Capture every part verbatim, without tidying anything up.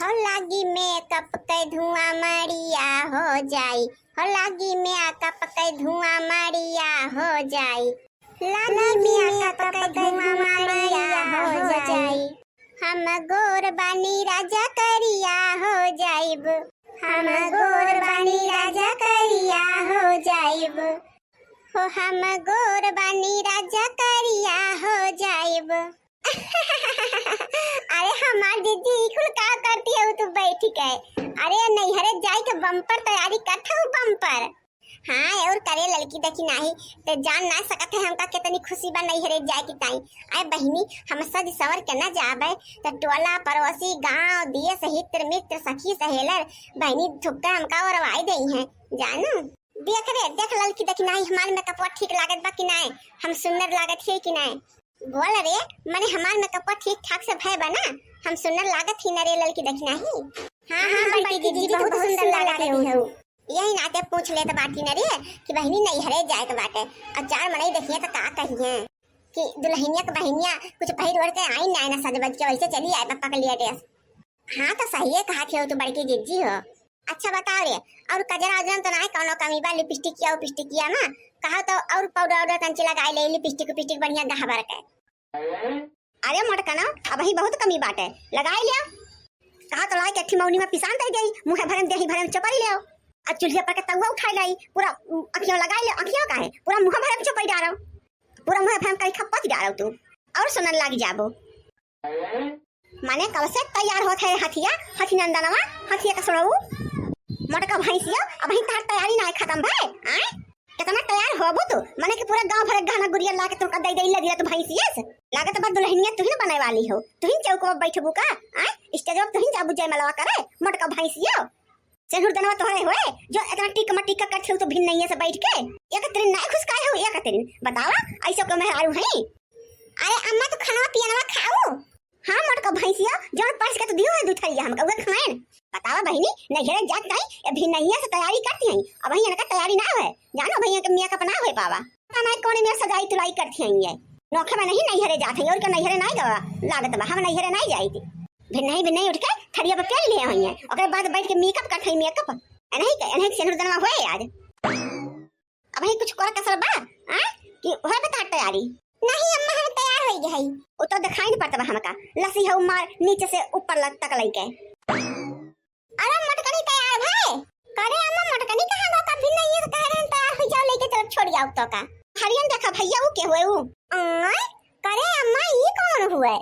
हो लागी मेकअप के धुआं मड़िया हो जाई, हो लागी मेकअप के धुआं मड़िया हो जाई, लागी मेकअप के धुआं मड़िया हो जाई। हम गोर बानी राजा करिया हो जाइब, हम गोर बानी राजा करिया हो जाइब, हो हम गोर बानी राजा करिया हो जाइब। अरे हमार दीदी, ई कुल का करती है तू बैठ के? अरे नैहरे जाए के बम्पर तैयारी करत हूँ, बम्पर। हाँ, और करे ललकी देखी नाही, ते जान ना सकत है हमका कितनी खुशी बा नैहरे जाए की ताई। अरे बहिनी, हम सज सवर के ना जाबे, त टोला पड़ोसी, गांव, देश, हित मित्र, सखी सहेलर, बहिनी थुक्का हमका ओरवाई देई हैं, जानू। देख रे, देख ललकी देखी नाही, हमार मेकअपवा ठीक लागत बा कि नाय, हम सुंदर लागत है कि नाय? बोल रे, मने हमार मेकअपवा ठीक ठाक से भय बा ना? हम सुंदर लागत ही ना रे ललकी देखी नाही? हाँ, हाँ, बड़की दीदी, बहुत सुंदर लागत है। यही नाते पूछ लेत बाटी न रे कि बहिनी नैहरे जाए के बाटे, और चार मनई देखिए त का कहिए कि दुल्हनिया के बहिनिया कुछ पहिर ओढ़ के आई ना, ना सज बज के वैसे चली आए पप्पा के लिए ड्रेस। हाँ तो सही है कहा थे तू बड़की जिज्जी हो। अच्छा बताओ रे, और कजरा उजरा तो ना कौनो कमी बा लिपस्टिक या उपिस्टिक या ना? कहा तो और पाउडर वाउडर तंची लगाई ले, लिपस्टिक उपिस्टिक बढ़िया गहबर के। अरे मोटकना, अबही बहुत कमी बाटे, लगाई लिया। कहा तो लाई के अठी मौनी में पिसान दे गई, मुँह भरम देही भरम चपरी ले। अब चूल्हे पर के तउआ उठाई लाई, पूरा अखियों लगाई ले, अखियों का है, पूरा मुँह भरम चपरी डारो, पूरा मुँह भरम करी खप्पत डारो तू, और सुनन लाग जाबो। माने कब से तैयार होत है हथिया, हथी नंदनवा, हथिया का सुनऊ। मोटका भैंसिया, अबही तार तैयारी ना खत्म भय, आय? कितना तैयार होबू तू, माने कि पूरा गांव भर के गहना गुरिया ला के तुमका दे दे ले दिया तू भैंसिया से। लागत बा दुल्हनिया तुहिन बने वाली हो, तुहिन चौक पर बैठबू का, आय? स्टेज पर तुहिन जाबू जयमलवा करे, मोटका भैंसिया। सेनुर दनवा तोहरे होए, जो इतना टिक मटिक का करत हो तो भिन नहीं है से बैठ के। एक तेरे ना खुश काहे हो, एक तेरे बतावा, ऐसे को मेहरारू है। अरे अम्मा, तू खाना पियानवा खाऊ? हाँ मोटका भैंसिया, जौन परस के तू दियो है दू थरिया हमका, उहे खाएन। बतावा बहिनी, नैहरे जात नहीं, अभी नैया से तैयारी करती हैं, अबही इनका तैयारी ना होए, जानो भैया के मेकअप ना होए पावा। पता नहीं कौन मेर सजाई तुलाई करती हैं ये। नोखे में नहीं नैहरे जात हैं, और का नैहरे नहीं गवा, लागत बा, हम नैहरे नहीं जाई थी। भिन नहीं, भिन नहीं उठ के थरिया पे पेन लिए हुई हैं, ओकरे बाद बैठ के मेकअप करत हैं, मेकअप। नहीं के, नहीं के सेनुर दनवा होए आज। अबही कुछ कर कसर बा, आ? कि होए बता तैयारी? नहीं अम्मा, हम तैयार होई गए हई। उ तो दिखाई नहीं पड़त बा हमका। लसी हऊ मार नीचे से ऊपर लग तक लइके। अरे मोटकनी तैयार भए? करे अम्मा मोटकनी कहाँ बा? कभी नहीं ये तो कह रहे हैं तैयार हो जाओ लेके चलो छोड़ आओ तो का। हरियन देखा भैया वो के हुए वो? आय, करे अम्मा ये कौन हुए?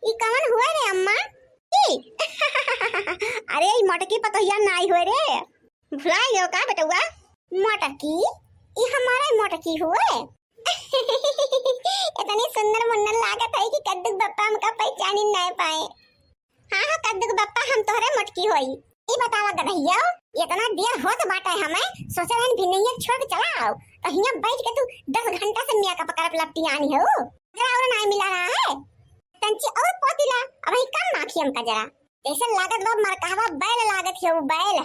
ई कवन हुआ रे अम्मा? ई? अरे ई मोटकी पतोहिया नाई हुए रे। भुला गयो का बेटउआ? मोटकी? ई हमारा मोटकी हुए? इतनी सुंदर मुन्नर लागत है कि कद्दू के बप्पा हमका पहचानी ना पाए। हाँ हाँ कद्दू के बप्पा हम तोहरे मोटकी होई। ई बतावा गदहिया, इतना देर होत बाटे हमें, सोचे रहन भी नहीं है छोड़ के चला आओ, तो हियां बैठ के तू दस घंटा से मेकअप करत लपटी आनी हो। जरा और नाई मिला रहा है। तंची और पोती ला, अबही कम माखी हमका जरा। जैसे लागत बा मरकहवा बैल लागत है वो बैल।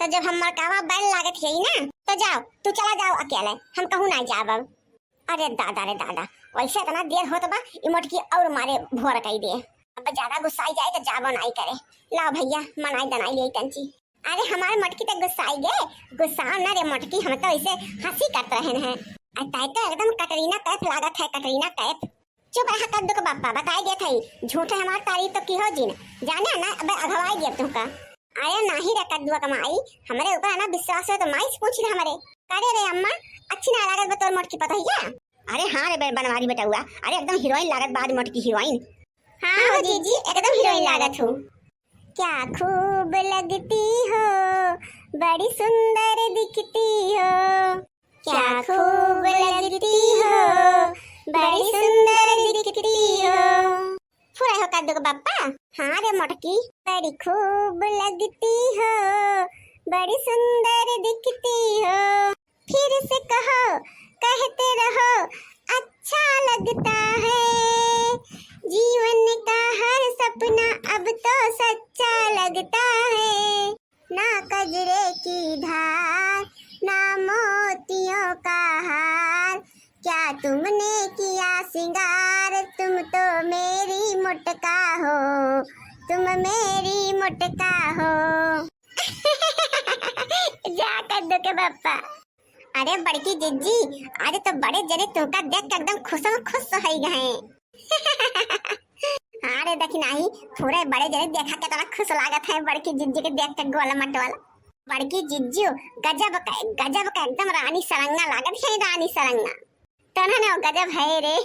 तो जब हम मरकहवा बैल लागत है ना, तो जाओ, तू चला जाओ अकेले, हम कहूँ ना जाब अब। अरे दादा रे दादा, वैसे इतना देर होत बा, ई मोटकी और मारे भोर कई दे। अब ज्यादा गुस्साई जाए तो जाबो नाई करे। लाओ भैया, मनाई दनाई ले तंची। अरे हमारे मोटकी तो गुस्साई गे, गुस्सा ना रे मोटकी, हम तो ऐसे हंसी करत रहन हैं। आ ताई तो एकदम कटरीना कैफ लागत है, कटरीना कैफ। चुप रहा कद्दू के बप्पा, बताई देत हई, झूठे हमार तारीफ तो की हो जिन, जाने ना अब अघवाई दिया तुमका। अरे नाही रे कद्दुआ के माई, हमरे ऊपर है ना विश्वास हो तो माई से पूछ ले हमरे। करे रे अम्मा, अच्छी ना लागत बा तोर मोटकी पतोहिया? अरे हाँ रे बे-, बनवारी बेटउआ, अरे एकदम हीरोइन लागत बा आज मोटकी हीरोइन। हाँ हो जीजी, एकदम हीरोइन लागत हूँ। क्या खूब लगती हो, बड़ी सुंदर दिखती हो। क्या खूब लगती हो, बड़ी सुंदर दिखती हो। फुरा हो कद्दू के बप्पा। हाँ रे मोटकी। बड़ी खूब लगती हो, बड़ी सुंदर दिखती हो। फिर से कहो, कहते रहो, अच्छा लगता है। जीवन का हर सपना अब तो सच्चा लगता है। ना कजरे की धार, ना मोतियों का हार, क्या तुमने किया श्रृंगार, तुम तो मेरी मोटका हो, तुम मेरी मोटका हो। जा कद्दू के पप्पा। अरे बड़की जिज्जी, आज तो बड़े जने तुमका देख के एकदम खुश में खुश होइ गए। हाँ रे दखिनाही, पूरे बड़े जने देखा केतना खुश लागत है बड़की जिज्जी के देख के गोल मटोल। बड़की जिज्जी गजब का, गजब का एकदम रानी सरंगा लागत है, रानी सरंगा। तनहन गजब है रे।